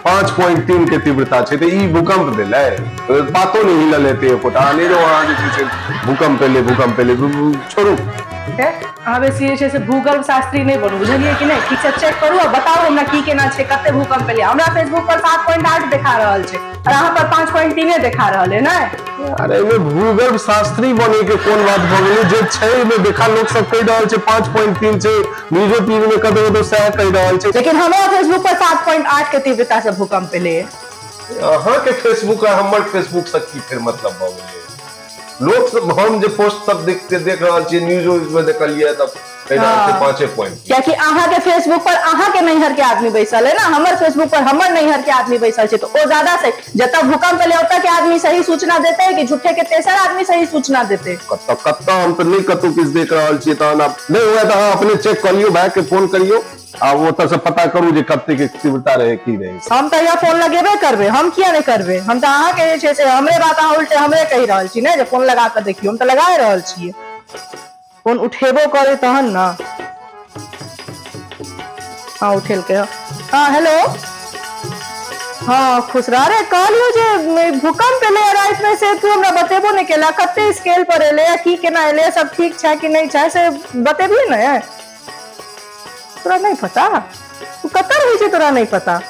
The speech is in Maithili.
5.3 के तीव्रता छै, तऽ ई भूकंप भेलै? पातो नहि हिलल हेतै एकोटा। अनेरो अहाँ जे छै से भूकंप एलै, भूकंप एलै, छोड़ू। अहाँ बेसी जे छै से भूगर्भ शास्त्री नहि बनू, बुझलियै कि नहि? ठीकसँ चेक करू आ बताउ हमरा की केना छै, कते भूकंप एलै। हमरा फेसबुक पर 7.8 देखा रहल छै और अहाँ पर 5.3 देखा रहल है, ने? अरे, एहिमे भूगर्भ शास्त्री बने के कोन बात भऽ गेलै? जे छै एहिमे देखा, लोक सब कहि रहल छै 5.3 छै, न्यूजो टीवी में कतौ कतौ सएह कहि रहल छै। लेकिन हमरा फेसबुक पर 7.8 के तीव्रता से भूकंप एलै। अहाँके फेसबुक आ हमर फेसबुक से की फेर मतलब भऽ गेलै? लोक सब, हम जे पोस्ट सब देखते देख रहल छियै, न्यूज उज में देखलियै, तब कहि रहल छै 5 पॉइंट। कियाकि अहाँ के फेसबुक पर अहाँ के नैहर के आदमी बैसल है ना, हमर फेसबुक पर हमर नैहर के आदमी बैसल छै, तो ओ ज्यादा सही, जतऽ भूकंप एलै ओतऽ के आदमी सही सूचना देते कि झूठे के तेसर आदमी सही सूचना देते? कतऽ कतऽ? हम तऽ नहि कतौ किछु देख रहल छियै। तहन आब नहि हुए तऽ अहाँ अपने चेक कऽ लियौ, भाय के फोन करियौ आ ओतऽ से पता करू जे कते के तीव्रता रहै, की रहै। हम तऽ यहाँ फोन लगेबे करबै। हम किया नहि करबै? हम तऽ अहाँके जे छै से हमरे बात अहाँ उल्टे हमरे कहि रहल छी ने जे फोन लगा कऽ देखियौ। हम तऽ लगाए रहल छियै फोन, उठेबो करे तहन ने। हाँ, उठेलकै। हाँ, हेलो, हाँ, खुश रह। अरे, कहलियौ जे भूकंप एलै रातिमे से तू हमरा बतेबो नहि केला। कते स्केल पर एलै आ की केना एलै, सब ठीक छै कि नहि छै, से बतेबही ने। तोरा नहि पता? तू कतऽ रहै छै? तोरा नहि पता?